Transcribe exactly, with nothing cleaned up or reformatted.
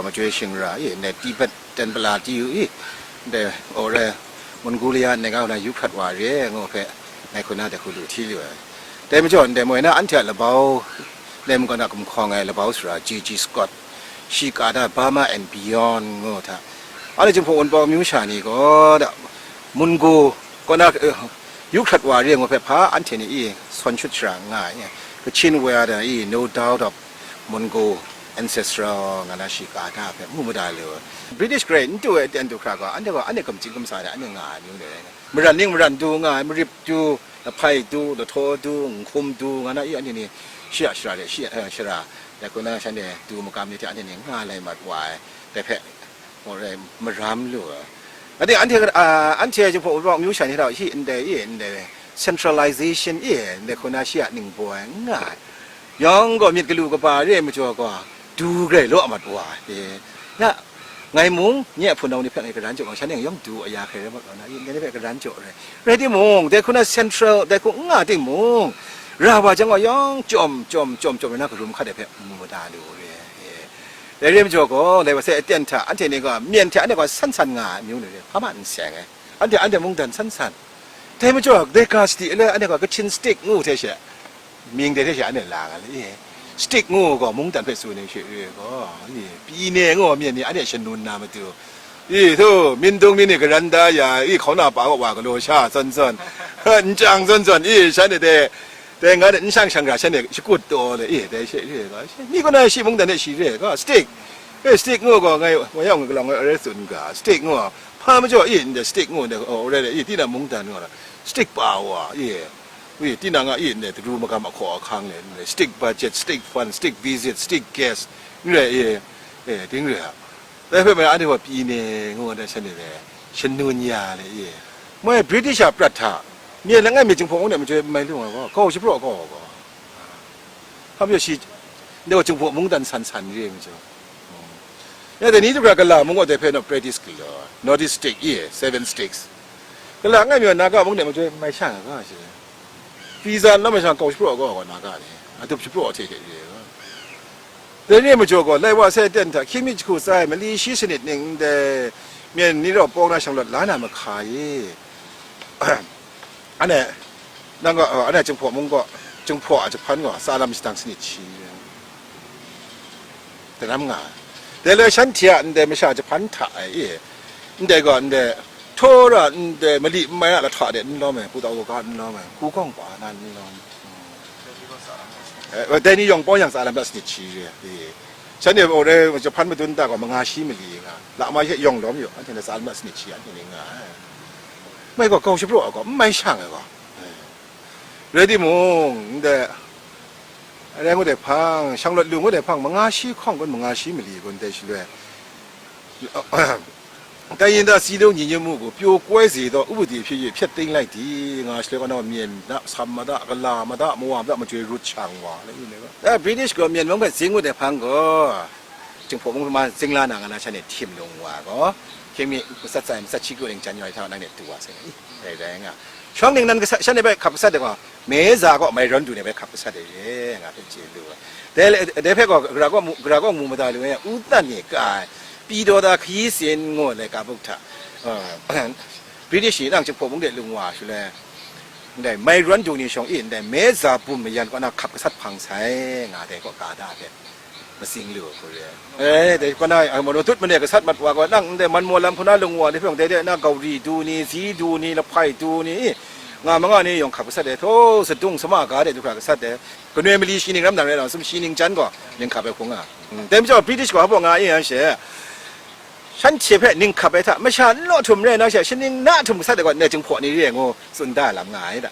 Majoi shingra i, ndai Tibet ten pala ti yu i, ndai o re, Mongolia ndai ga na yu hkrat wa re ngu hpe, ngai hku na de hku lu hti lu ai. Dai majaw, ndai moi na anhte a labau, ndai mungkan a gumhkawng ai labau sara G G Scott, shi ka da Burma and Beyond ngu hta, anhte Jinghpaw Wunpawng amyu sha ni gaw da, Mungo kaw na, eh, yu hkrat wa re ngu hpe hpa anhte ni i sawn shut shara nga ai. Kachin wea da i, no doubt of Mungo ancestral nga na shi ka da hpe mu mada lu. British grai n tu ai aten du hkra gaw, anhte gaw anhte kamching kamsa de anhte nga ai amyu ni rai nga. Maran ning maran du nga ai, marip du, lahpai du, lahtaw du, nhkum du nga na i, anhte ni shi a shara de, shi a, eh, shara, dai hku na shanhte du magam ni hte anhte ni nga lai mat wa ai, dai hpe, maram lu ai. Ade, anhte, ah, anhte Jinghpaw Wunpawng amyu sha ni hta shi ndai i, ndai centralization i, ndai hku na shi a ningbaw ai n nga ai. Yawng gaw myit galu kaba re ai majaw gaw, du grai law mat wa ai. Ya, ngai mung, nye a hpunau ni hpe ngai garan jaw, shanhte yawng du aya hkrai rai mat wa na, ndai ni hpe garan jaw rai. Rai timung, dai hku na central, dai hku n nga timung, ra wa jang gaw yawng chyawm, chyawm, chyawm, chyawm rai na karum hkat ai hpe mu mada lu re. Dai re majaw gaw, dai wa sai aten hta, anhte ni gaw, myen hte anhte gaw san san nga ai amyu ni re, hpa ma n seng ai. Anhte, anhte mungdan san san. Dai majaw, dai ga sadi aloi, anhte gaw Kachin stick ngu hte she, mying dai hte she anhte la nga le, e. Stick ngu gaw mungdan hpe tsun ai she re gaw, e, pyi ne ngu myen ni anhte shanun na matu, e, htu, mindung mi ni garan da ya, e, hkauna pa gaw wa galaw sha zawn zawn, nchyang zawn zawn, e, shanhte dai, dai nga de n shang shang ra shanhte shakut taw le, e, dai she re gaw, mi kaw na shi mungdan hte shi re gaw, stick, e, stick ngu gaw ngai wa yawng galawng ngai arai tsun ga, stick ngu, hpa majaw, e, ndai stick ngu, ndai, o, rai le, e, tinang mungdan ngu la, stick pa wa, e, Wi, tinang a i ndai daru magam ahkaw ahkang le, ndai stick budget, stick fund, stick visit, stick guest, n rai, e, e, ding re a. Dai hpe maren anhte wa pyi ne ngu ai shanhte le, shanun ya le, e. Moi British a prat hta, myen langai mi Jinghpaw Wunpawng de majoi n mai lu ai gaw, kau shapraw kau ai gaw. Hpa majaw shi, ndai gaw Jinghpaw mungdan san san re ai majaw. Ya dai ni dagra gala mung gaw dai hpe naw practice galaw, North East stick, e, seven sticks. Gala ngai mi gaw Naga mung de majoi n mai shang ai gaw shi. Pyi za n lam ai sha kau shapraw gaw, gaw na ga ni, a dup shapraw hte hte re ai gaw. Dai ni majaw gaw, lai wa sai ten hta, hkying mi jahku tsai, mali shi sanit ning ndai, myen ni rau pawng na shanglawt la na mahka e, anhte, nang gaw, anhte Jinghpaw mung gaw, Jinghpaw a jahpan gaw, tsa lam shadang sanit shi. Daram nga ai. Dai loi shanhte a ndai masha jahpan hta e, e, ndai gaw ndai, htawra ndai mali n mai a lahta de n lawm ai, pu tau ga n lawm ai, hku hkawng pa na n lawm ai. Eh, dai ni yawng pawng yang tsa lam da sanit shi re, e. Shanhte gaw dai jahpan madun nta gaw manga shi mali nga, lama she yawng lawm yaw, anhte na tsa lam da sanit shi anhte ni nga ai. Mai gaw kau shapraw ai gaw, n mai shang ai gaw. Eh. Rai timung, ndai, Arai ngut ai hpang, shanglawt lu ngut ai hpang, manga shi hkawng kun, manga shi mali kun dai shaloi, တိုင်းရင်းသားစည်းလုံးညီညွတ်မှုကို ပြိုကွဲစေသော ဥပဒေဖြစ်၍ ဖျက်သိမ်းလိုက်သည် nga shaloi, kau na myen na, sam ma da, gala ma da, mawa ma da, majoi rut shang wa, la yu na gaw. Dai British gaw myen mung hpe zing ngut ai hpang gaw, Jinghpaw mung ma zing la na nga na shanhte htim lung wa gaw, hkying mi matsat tsai, matsat shi kru ning jan yawng ai hta nang de du wa sai, dai, dai nga. Shawng ningnan kasa-, shanhte hpe hkap gasat ai gaw, Meza gaw mai rawn du ni hpe hkap gasat ai re, nga hpe chye lu ai. Dai le, dai hpe gaw, gara gaw mu, gara gaw mu mada lu ai, u tan ni ka ai, Pyi daw da hkayi sin ngu ai laika buk hta, uh, British ni nang Jinghpaw mung de lung wa shaloi, ndai mai rawn du ni shawng i, ndai Meza bum mayan kaw na hkap gasat hpang sai, nga dai gaw ka da hpe. Matsing lu hku re. Eh, dai kaw na, eh, manu tut mane gasat mat wa gaw, nang ndai man maw lam hku na lung wa ni hpyawng, dai de na gauri du ni, zi du ni, lahpai du ni, nga ma nga ni yawng hkap gasat de, thaw sadung sama ga de du hkra gasat de, kanoi mali shi ning ram nang rai na, sum shi ning jan gaw, ning hkap ai hku nga. Hmm, dai majaw British gaw hpa nga e yang she, shanhte hpe ning hkap ai hta, masha n law htum rai na she, shaning na htum gasat de gaw, ndai Jinghpaw ni re ai ngu, tsun da lam nga ai da.